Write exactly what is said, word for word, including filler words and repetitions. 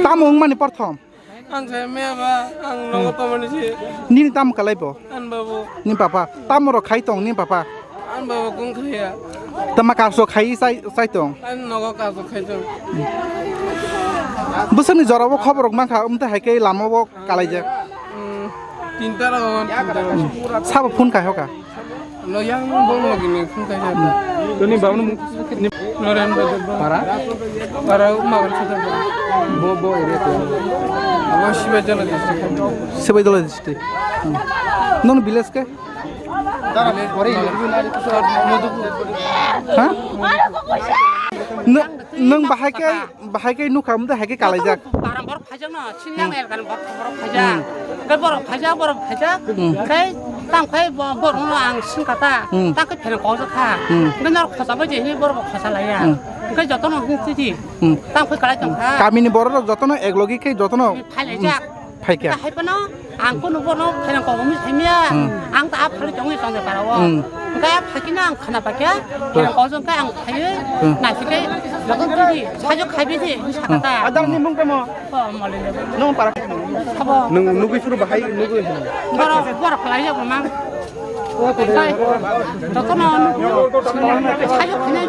Tamo wngmani porthom? Ang sai maya ba, ang nogo tomani si. Nini tamo kalai bo? An babu. Ni papa. Tamo rok khai tong ni papa. An babu kung khaya. Tama kaso khai sai, sai tong. An nogo kaso khai tong. Bwswkni jorabo khobor rok mankha, umte hai khe lama bo kalaijak. Hmm, tinta rogo, tinta rogo. Sabo phone khai hoka. Lo yang bong lagi ni phone khai jata. Toni babu ni Norendra Debbarma. Para? Para Magan Sita. Bo, bo area ko. Abo Sibai Jala district. Sibai Jala district. Hmm. Nong village ke? Madhupur. Ha? Nong, nong bahai ke, bahai ke nukha, umte hai ke kalaijak. Barang borok phaijak no, sinjak Hmm. ni elkani borok, borok phaijak. Hmm. Khe borok phaijak, borok phaijak. Hmm. Khe tang khai bo-, borok no ang singkha ta. Hmm. Tang khe phereng kok jak kha. Hmm. Khe norok khosa bai je hini borok khosa laiya. Hmm. Khe joto no hini tidi. Hmm. Tang khai kalai tong kha. Kami ni borok rok joto no ek logi khe joto no. Phai laijak. Hmm. Phaikha. Khe hai phano ang kunu bono phereng kok mi saimya. Hmm. Ang ta aphali tongwi tongde para o. Hmm. Khe phakino ang khana pakya. Hmm. Phereng kok jong khe ang khaiwi. Hmm. Naisike joto tidi. Sajo khaibi di. Sakata. Adar ni mung tamo. Nwng para. Nwng nugwi phuru bahai nugwi. Borok, borok khlai ya bo mang. Jotono nugwi. Sayo khnai.